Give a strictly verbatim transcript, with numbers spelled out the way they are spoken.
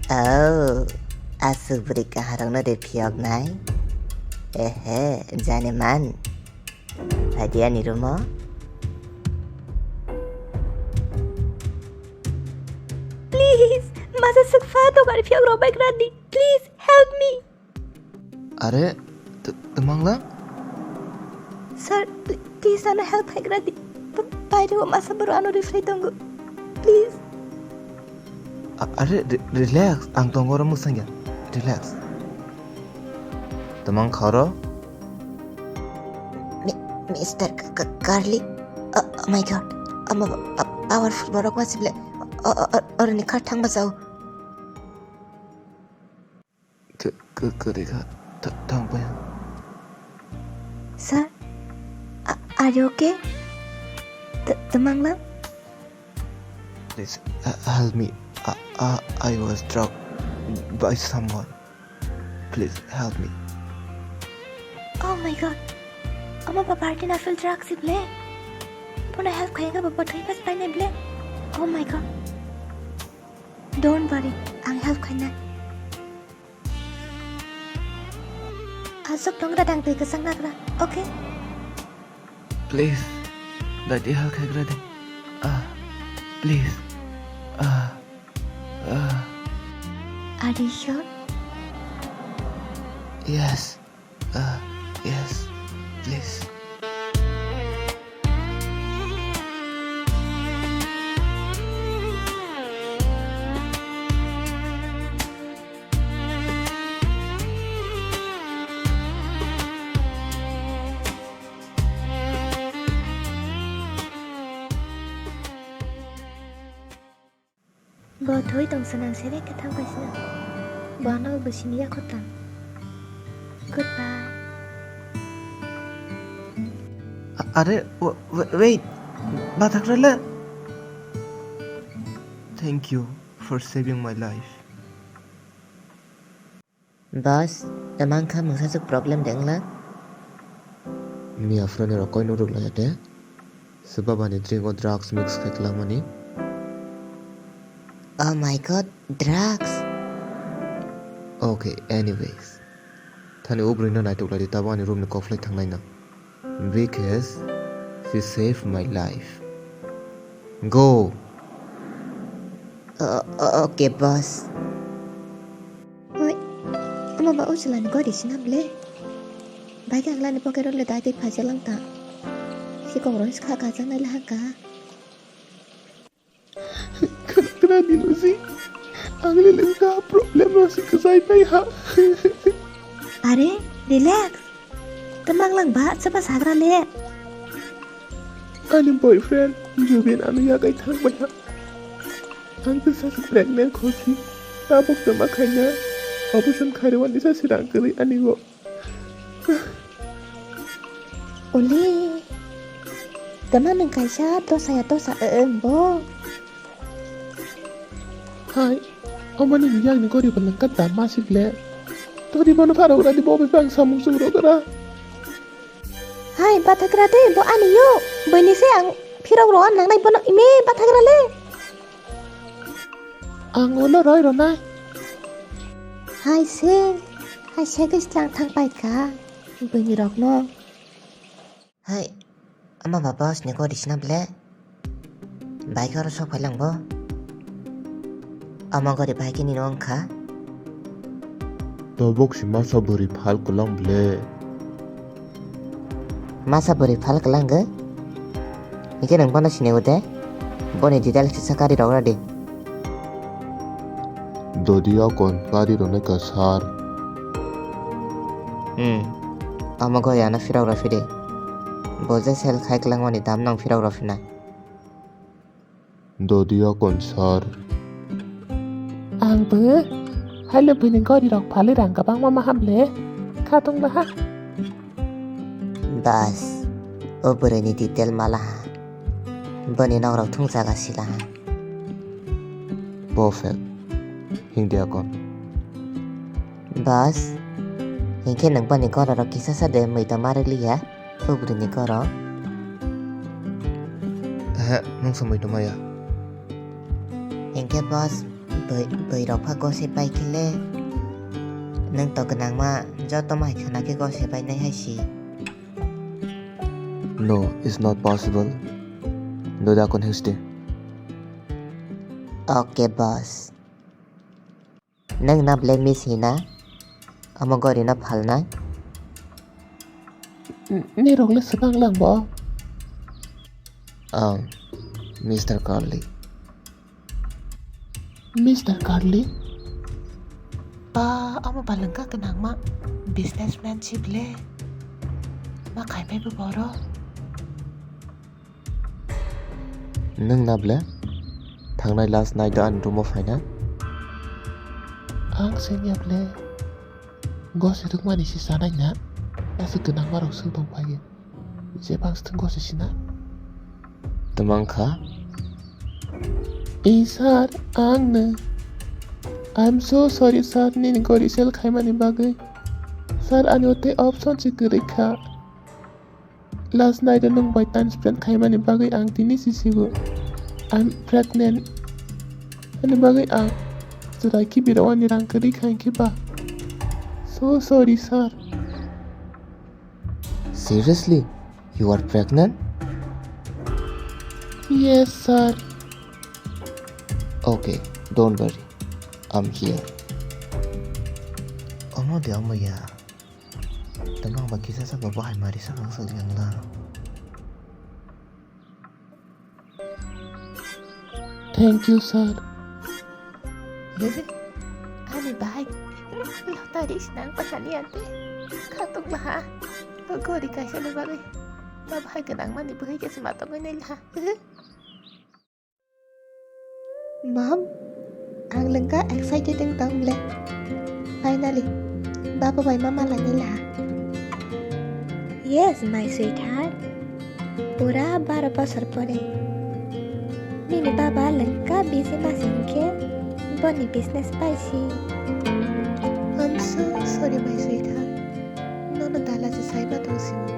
Oh, aswk bwrwi kaharokno de phiyoknai? Ehe, jani man. Phaidi ani room-o. Please, masa swk pha tongani phiyok rok bai gradi. Please, help me. Are, t-, twmangla? Sir, pl-, please, ano help khai gradi. P-, baire o masa boro ano rifrai tongo. Please. A-, are, re-, relax, ang tongo oro mwsangya. Relax. Twmang khoro? Mi-, Mister K-, K-, Carly? Oh, oh my God. Omo pa-, pa-, powerful borok ma sible. O, o, o, oroni kar thang bachao. K-, k-, kwrwi kha. Tha-, thang paio. Sir, a-, are you okay? T-, twmangla? Please, h-, help me. I, I, I was drugged by someone. Please help me. Oh my God. Omo ba party na feel drugs ible. Bono help khayang ba botwi pas paine ble. Oh my God. Don't worry, ang help khainai. Aswk tongra dang twi kwchang nagra, okay? Please, dati help khai gra de. Ah, please. Ah, ah. Are you sure? Yes. Ah, yes, please. Bo thwi tong swnam sere khe thang bai swnam. Bo ano bo sini yakho tang. Goodbye. A-, are, wa-, wa-, wait. Bathakrale. Thank you for saving my life. Boss, twmang kha mungsa swk problem de wngla? Miya phwrwngni rok koi nuk rwk laiya de. Swbabani drink o drugs mix khai kwlangmani. Oh my God, drugs! Okay, anyways. Thani o bwrwino naitok lai di, tabo ani room ni kok phlai thangnai no. Because she saved my life. Go! O-, o-, okay, boss. Oi, omo ba o chwlani gori sina ble? Bai khe ang lani pocket o le dai tei phaijak lang ta. Sikok rok kha kajak nai lahaka. Khwnakrani Lucy, ang le lengsa problem rok se kwchai pai ha. Are, relax. Kwmang lang ba, chwpa sagra le. Ani boyfriend Jubin ano yagai thang bai ha. Ang kisa se pregnant khosi. Tabuk tama khaina. Operation khairwani sa sirang kwrwi ani bo. Uli, tama nang kaisa dosa ya dosa, eh, eh, bo. Hai, omani yakni gori bo nang kata masik le. Tori bono pharo ura di bo bebang samung sung ro kara. Hai, bathakra de, bo ani yo. Bini se ang phirok ro nang nai bono ime bathakra le. Ang ulo roi rwnai. Hai se, hai se khe slang thang pai kha bini rokno. Hai, ama baba sini ko risna ble. Bai khe oro sok phai lang bo. Ama gori bai khe nini wng kha. Tabuk si masa bwrwi phal kwlang ble. Masa bwrwi phal kwlang gw? Hingkhe nwng bono sini o de? Boni details kisa kari rok radi. Dodi akon kari rwnai ka sir. Hmm. Omo gori ano phirok rw phidi. Bo je sel khai kwlangmani dam nang phirok rw phina. Dodi akon sir. Ang bo haile bini gori rok phalwi rang kwbangma maham le kha tong laha. Bas, o bwrwini detail malaha. Boni nok rok thung jaga silaha. Perfect. Hingdi akon. Bas, hingkhe nwng boni gori rok kisa sa de mui tong ma rwliya. Pugrini goro. Ehe, mungsa mui tongmaya. Hingke boss, Bwrwi, bwrwi rok pha gose pai khe le. Nwng to gwnangma joto mai khana khe gose pai nai hai si. No, it's not possible. Doda kon heste. Okay, boss. Nwng na ble miss hina? Omo gori no phalnai? N-, nirok le swkang lang bo? Ang, Mister Carly. Mister Carly? Ba, omo ba lwngkha gwnangma businessman si ble. Ma khai phai bo boro. Nwng na ble? Thangnai last night o ani room o phaina? Ang sengya ble. Gose rwkmani si sanai na. Aswk gwnangma rok swk tong phai. Je bang swtwng gose sina. Twmang kha? Ei sir, ang no. I'm so sorry sir, nini gori sell khaimani bagwi. Sir, ani o tei option se kwrwi kha. Last night o nwng bai time spend khaimani bagwi ang tini si sigo. I'm pregnant. Ani bagwi ang chwrai khe birao ani rang kwrwi kha hinkhe ba. So sorry sir. Seriously? You are pregnant? Yes, sir. Okay, don't worry. I'm here. Omo de omo ya. Tamang ba kisa sa ba bahai mari sa kang sa yang la. Thank you, sir. Ani bahai lottery snang pasani ante khatung baha. Gori kaisa ni bagwi. Ba bahai gwnang mani bahai khe sima tongwi nai laha. Mom, ang lengka excited wng tong ble. Finally, baba bai ma malai nai laha. Yes, my sweetheart. Pura baro bosor pore. Nini baba lengka busy masi hinkhe boni business paisi. I'm so sorry, my sweetheart. Nono dala se saiba tong sini.